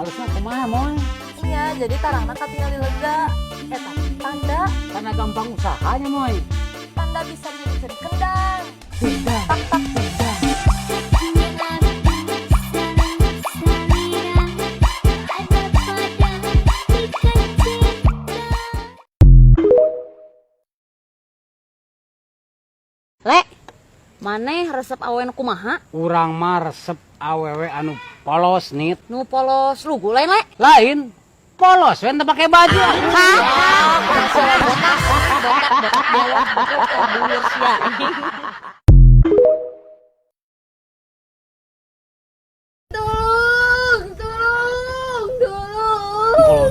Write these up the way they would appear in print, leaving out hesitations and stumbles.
Harusnya kumaha, Moy? Iya, jadi tarangna katingali lega. Eta tanda. Karena gampang usahanya, Moy. Tanda bisa dijadikan kendang. Tak tak tak. Ada pada ikan cinta. Le, maneh resep awewe nu kumaha? Urang mah resep awewe anu polos, Nit. Nu polos lugu lain, Le? Lain, polos we teu pake baju. Hah? Botak, botak, botak bewok, botak duir sia. Tolong, tolong, tolong.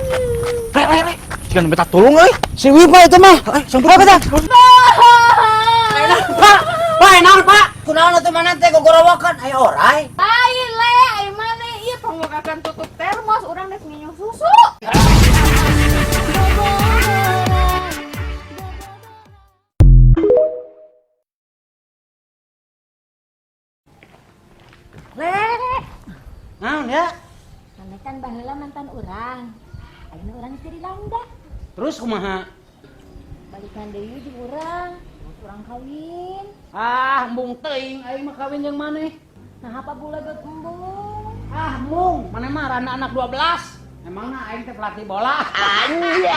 Le, le, le. Jangan minta tolong euy. Si Wipa itu mah. Eh, sampur kita. Pak, Pak, naon, Pak? Kunaon atuh mana teh gogorowokan aya orai. Lain, Le, ai maneh ieu panggokakan tutup termos urang rek minum susu. Le, Naon ya? Maneh kan baheula mantan urang. Ayeuna urang istri landa. Terus kumaha? Balikan deui jeung urang. Terus urang kawin. Ah, embung teuing aing mah kawin jeung maneh. Nah, apa buleget embung? Ah, mung, maneh mah randa anak 12. Emangna aing teh pelatih bola. Anjay.